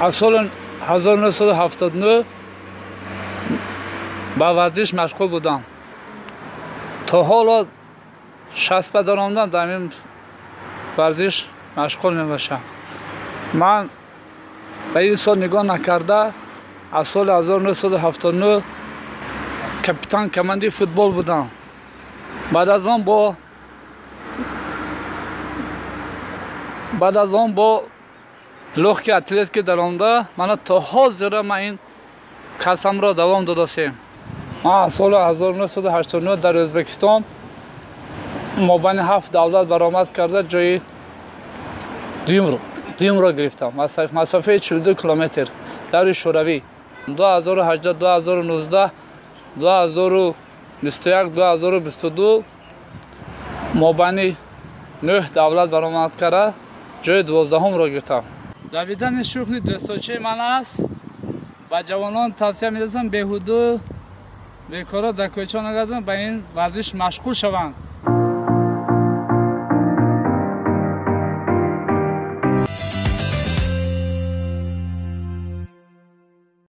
Аз соли 1979 ба варзиш машғул будам. То ҳоло 60 ба даромадан дар ин варзиш машғул мебошам. Ман ба ин сол нигоҳ накарда аз соли 1979 капитан командаи футбол будам. Баъд аз он бо лёгкий атлетика даромада мана то ҳозира ман ин касамро давом додасем. Ман аз соли 1989 дар Ӯзбекистон мобайни 7 давлат баромад карда ҷои дуюмро гирифтам. Масофаи 42 километр даври Шӯравӣ. 2018, 2019, 2021, 2022 мобайни 9 давлат баромад карда ҷои 12-ҳумро гирифтам. Давидани шуғли дӯстдоштаи ман аст. Ба ҷавонон тавсия медиҳам беҳуду бекоро дар кӯча нагарданд, ба ин варзиш машғул шаванд.